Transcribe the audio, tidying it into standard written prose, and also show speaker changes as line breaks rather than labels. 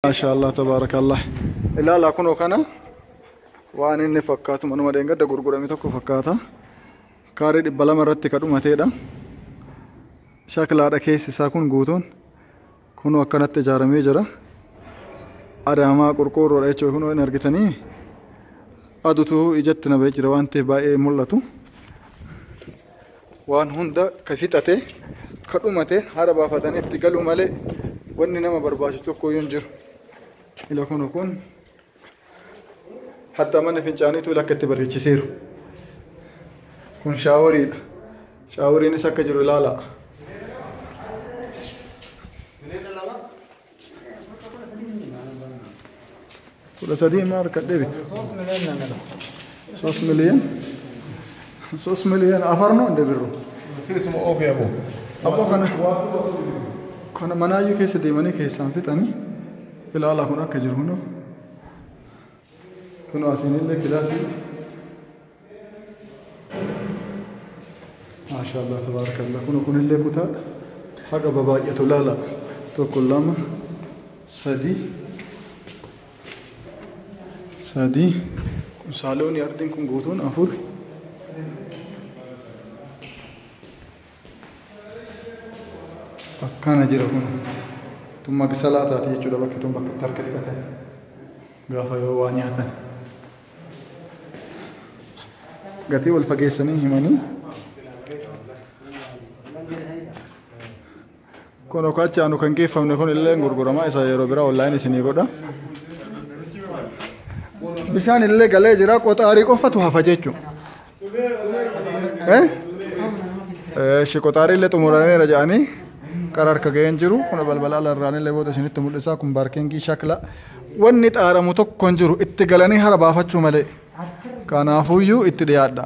Maashaallah tabaarakallah. Ilaalaa kunoo kana waan inni fakkaatu manuma dheengadda gurgurame tokko fakkaata. Kaaree 200 irratti ka dhumateedha. Shaklaadha keessi isaa kun guutuun. Kunoo akkanatti ijaaramee jira. Adaamaa qorqoorroodha jechuudha kunoo hin argitanii. Adutu ijatti na bahee jira waan ta'eef baay'ee mul'atu. Waan hunda ka fixate ka dhumate hara baafatanii itti galuu malee wanni nama barbaachisu tokko iyyuu hin jiru. Ila kun kun hatta mana fincaaniitu ila akka itti bareechiseeru. Kun shaaworiidha. Shaaworiinis akka jiru ilaala. 13 maa harkadhee bita. 3 miliyoon. 3 miliyoon afar ነው እንደ ብሩ
Keessuma ofi abu.
Abboo kana manaayyuu keessa deemanii keessaan fixanii ilaalaa kun akka jiru kunoo. Kunoo asiinillee kilaasii. Maashaallah tabaarakallah kunoo kunillee kutaadha. Haga babaay'atu ilaala. 1 2 3 3 kun saaloonii ardiin kun guutuun 4 akkana jira kun tun magsalaa taate jechuudha bakki tun bakka itti harka dhiqatan gaafa yoo waa nyaatan gatii wal fageessanii himanii kun okachaanu kan geeffamne kun illee gurguramaa isa yeroo biraa onlaayin isinii godha. Bishaan illee galee jira qoxaarii qofatu hafa jechuudha. Eeshi qoxaarii illee xumurameera jedhanii qara harka ga'een jiru kun balbala alarraan illee booda isinitti mul'isa kun baarkingii shakla wanni xaaramu tokko hin jiru itti galanii hara baafachuu malee kanaafuyyuu itti dhiyaadha.